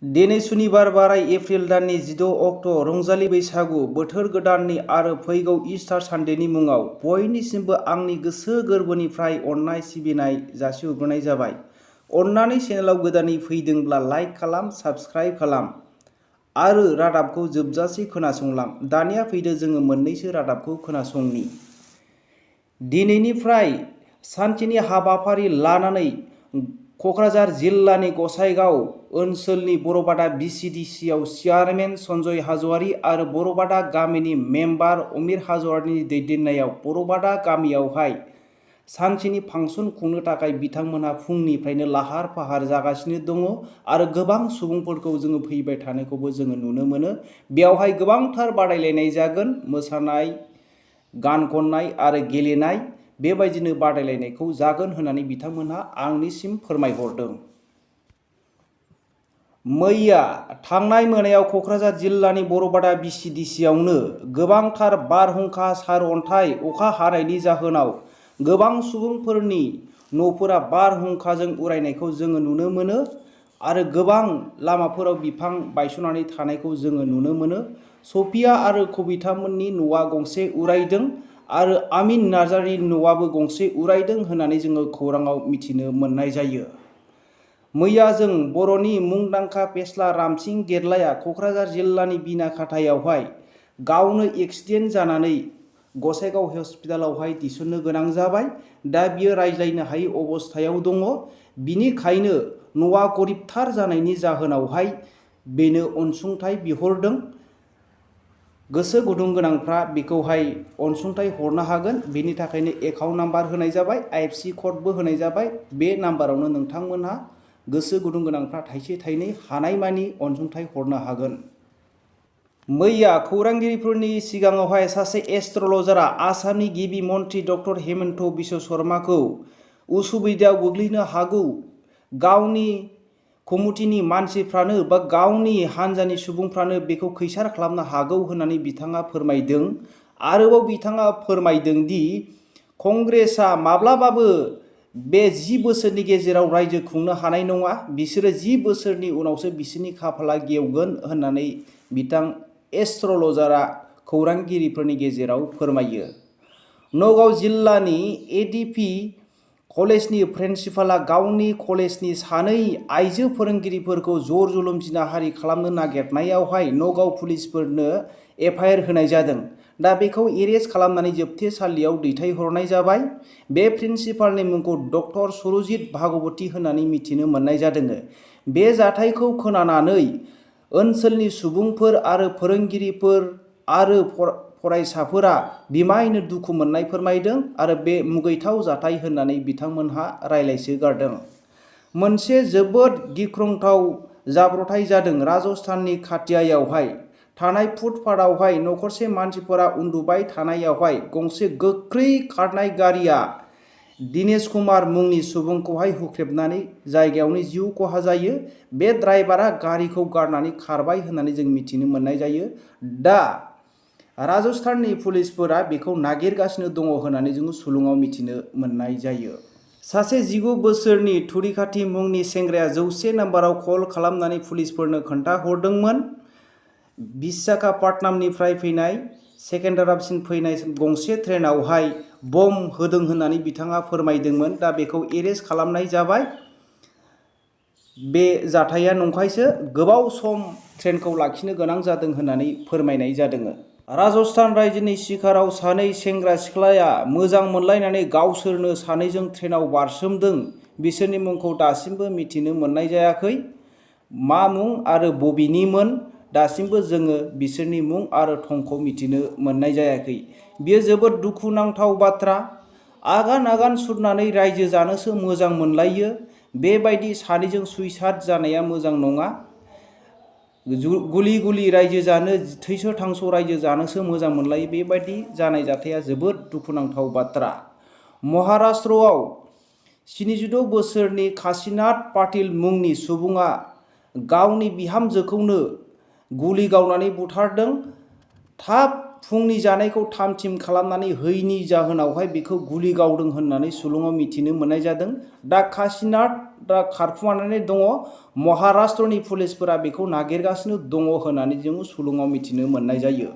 दिनै सुनिबार बाराय एप्रिल दाननि 16 अक्ट' रंजालि बैसागु बोथोर गोदाननि आरो फैगौ इस्टार सानडेनि मुङाव बयनिसिमबो आंनि गोसो गोरबोनिफ्राय अननाय सिबिनाय जासिहरग्रोनाय जाबाय। अन्नानै चेनेलाव गोदानै फैदोंब्ला लाइक खालाम, साबस्क्राइब खालाम आरो रादाबखौ जोबजासे खोनासंलां। दानिया फैदो जोङो मोननैसो रादाबखौ खोनासंनि। दिनैनिफ्राय सानसेनि हाबाफारि लानानै क'क्राझार जिल्लानि गसाइगाव ओनसोलनि बर'बादा बिसिडिसिआव चेयारमेन सन्जय हाज'वारि आरो बर'बादा गामिनि मेम्बार अमिर हाज'वारिनि दैदेननायाव बर'बादा गामियावहाय सानसेनि फांसन खुंनो थाखाय बिथांमोनहा फुंनिफ्रायनो लाहार फाहार जागासिनो दङ आरो गोबां सुबुंफोरखौ जोङो फैबाय थानायखौबो जोङो नुनो मोनो। बेयावहाय गोबांथार बादायलायनाय जागोन, मोसानाय, गान खननाय आरो गेलेनाय, बेबायदिनो बादायलायनायखौ जागोन होननानै बिथांमोनहा आंनिसिम फोरमायहरदों। मैया थांनाय मोनायाव क'क्राझार जिल्लानि बर'बादा बिसिडिसिआवनो गोबांथार बारहुंखा, सारअन्थाइ, अखा हानायनि जाहोनाव गोबां सुबुंफोरनि न'फोरा बारहुंखाजों उरायनायखौ जोङो नुनो मोनो आरो गोबां लामाफोराव बिफां बायस'नानै थानायखौ जोङो नुनो मोनो। सफिया आरो कबितामोननि न'आ गंसे उरायदों आरो आमिन नार्जारिनि न'आबो गंसे उरायदों होननानै जोङो खौराङाव मिथिनो मोननाय जायो। मैया जों बर'नि मुंदांखा फेस्ला रामसिं गेदलाया क'क्राझार जिल्लानि बिनाखाथायावहाय गावनो एक्सिडेन्ट जानानै गसाइगाव हस्पिटालावहाय थिसननो गोनां जाबाय। दा बियो रायज्लायनो हायै अबस्थायाव दङ। बिनिखायनो न'आ गरिबथार जानायनि जाहोनावहाय बेनो अनसुंथाइ बिहरदों। गोसो गुदुं गोनांफ्रा बेखौहाय अनसुंथाइ हरनो हागोन। बेनि थाखायनो एकाउन्ट नाम्बार होनाय जाबाय, IFC क'डबो होनाय जाबाय। बे नाम्बारावनो नोंथांमोनहा गोसो गुदुं गोनांफ्रा थाइसे थाइनै हानायमानि अनसुंथाइ हरनो हागोन। मैया खौरांगिरिफोरनि सिगाङावहाय सासे एस्ट्रलजारआ आसामनि गिबि मन्त्रि डक्टर हेमन्त बिश्व शर्माखौ उसुबिदायाव गोग्लैनो हागौ, गावनि कमिटिनि मानसिफ्रानो बा गावनि हान्जानि सुबुंफ्रानो बेखौ खैसार खालामनो हागौ होननानै बिथाङा फोरमायदों। आरोबाव बिथाङा फोरमायदों दि कंग्रेसआ माब्लाबाबो बे 10 बोसोरनि गेजेराव रायजो खुंनो हानाय नङा, बिसोरो 10 बोसोरनि उनावसो बिसोरनि खाफाला गेवगोन होननानै बिथां एस्ट्रलजारआ खौरांगिरिफोरनि गेजेराव फोरमायो। नगाव जिल्लानि ADP कलेजनि प्रिन्सिपालआ गावनि कलेजनि सानै आइजो फोरोंगिरिफोरखौ जर जुलुम जिनाहारि खालामनो नागिरनायावहाय नगाव पुलिसफोरनो FIR होनाय जादों। दा बेखौ एरेस्ट खालामनानै जोबथेसालियाव दैथायहरनाय जाबाय। बे प्रिन्सिपालनि मुंखौ डक्टर सुरजित भागवती होननानै मिथिनो मोननाय जादों। बे जाथायखौ खोनानानै ओनसोलनि सुबुंफोर आरो फोरोंगिरिफोर आरो फरायसाफोरा बिमायनो दुखु मोननाय फोरमायदों आरो बे मुगैथाव जाथाय होननानै बिथांमोनहा रायलायसो गारदों। मोनसे जोबोद गिख्रंथाव जाब्रबथाय जादों राजस्थाननि खाथियायावहाय थानाय फुटपाथआवहाय नखरसे मानसिफोरा उन्दुबाय थानायावहाय गंसे गोख्रै खारनाय गारिया दिनेश कुमार मुंनि सुबुंखौहाय हुख्रेबनानै जायगायावनो जिउ खहा जायो। बे ड्राइभारा गारिखौ गारनानै खारबाय होननानै जों मिथिनो मोननाय जायो। दा राजस्थाननि पुलिसफोरा बेखौ नागिरगासिनो दङ होननानै जोङो सुलुङाव मिथिनो मोननाय जायो। सासे 19 बोसोरनि तुरिकाति मुंनि सेंग्राया 100 नाम्बाराव कल खालामनानै पुलिसफोरनो खोन्थाहरदोंमोन विशाखापटनामनिफ्राय फैनाय सेकेन्डाराबादसिम फैनाय गंसे ट्रेनावहाय बम होदों होननानै बिथाङा फोरमायदोंमोन। दा बेखौ एरेस्ट खालामनाय जाबाय। बे जाथाया नंखायसो, गोबाव सम ट्रेनखौ लाखिनो गोनां जादों होननानै फोरमायनाय जादों। राजस्थान रायजोनि सिकाराव सानै सेंग्रा सिख्लाया मोजां मोनलायनानै गावसोरनो सानैजों ट्रेनाव बारसोमदों। बिसोरनि मुंखौ दासिमबो मिथिनो मोननाय जायाखै। मा मुं आरो बबेनिमोन दासिमबो जोङो बिसोरनि मुं आरो थंखौ मिथिनो मोननाय जायाखै। बियो जोबोद दुखुनांथाव बाथ्रा। आगान आगान सुरनानै रायजो जानोसो मोजां मोनलायो। बेबायदि सानैजों सुइसाइड जानाया मोजां नङा। गुलि गुलि रायजो जानो, थैस' थांस' रायजो जानोसो मोजां मोनलायो। बेबायदि जानाय जाथाया जोबोद दुखुनांथाव बाथ्रा। महाराष्ट्रआव 76 बोसोरनि काशीनाथ पाटिल मुंनि सुबुङा गावनि बिहामजोखौनो गुलि गावनानै बुथारदों। थाब फुंनि जानायखौ थाम-थिम खालामनानै हैयैनि जाहोनावहाय बेखौ गुलि गावदों होननानै सुलुङाव मिथिनो मोननाय जादों। दा काशीनाथ दा खारखुमानानै दङ। महाराष्ट्रनि पुलिसफोरा बेखौ नागिरगासिनो दङ होननानै जों सुलुङाव मिथिनो मोननाय जायो।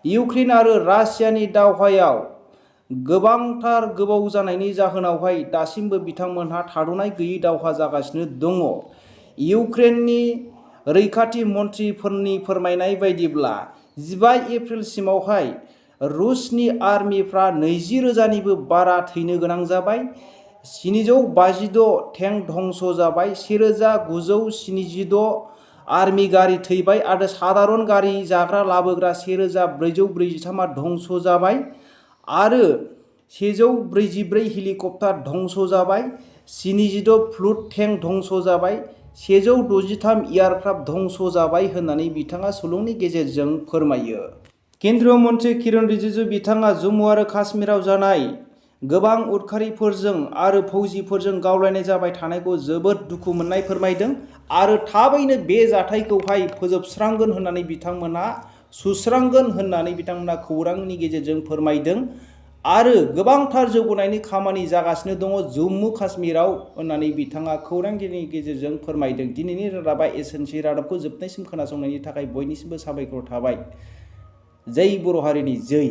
इउक्रेन आरो रासियानि दावहायाव गोबांथार गोबाव जानायनि जाहोनावहाय दासिमबो बिथांमोनहा थाद'नाय गैयै दावहा जागासिनो दङ। इउक्रेननि रैखाथि मन्थ्रिफोरनि फोरमायनाय बायदिब्ला 15 एप्रिलसिमावहाय रुसनि आर्मिफ्रा 20,000निबो बारा थैनो गोनां जाबाय। 756 टेंक धंस जाबाय, 1976 आर्मि गारि थैबाय आरो साधारन गारि जाग्रा लाबोग्रा 1443 धंस जाबाय आरो 144 हेलिकप्टार धंस जाबाय, 76 फ्लुट टेंक धंस जाबाय, 163 एयारक्राफ्ट धंस जाबाय होननानै बिथाङा सुलुंनि गेजेरजों फोरमायो। केन्द्रीय मन्थ्रि किरण रिजिजु बिथाङा जम्मु आरो काश्मीराव जानाय गोबां उदखारिफोरजों आरो फौजिफोरजों गावलायनाय जाबाय थानायखौ जोबोद दुखु मोननाय फोरमायदों आरो थाबैनो बे जाथायखौहाय फोजोबस्रांगोन होननानै बिथांमोना सुस्रांगोन होननानै बिथांमोना खौरांनि गेजेरजों फोरमायदों आरो गोबांथार जौगानायनि खामानि जागासिनो दङ जम्मु काश्मीराव होननानै बिथाङा खौरांगिरिनि गेजेरजों फोरमायदों। दिनैनि रादाबा एसेनोसै। रादाबखौ जोबनायसिम खोनासंनायनि थाखाय बयनिसिमबो साबायखर थाबाय। जै बर' हारिनि जै।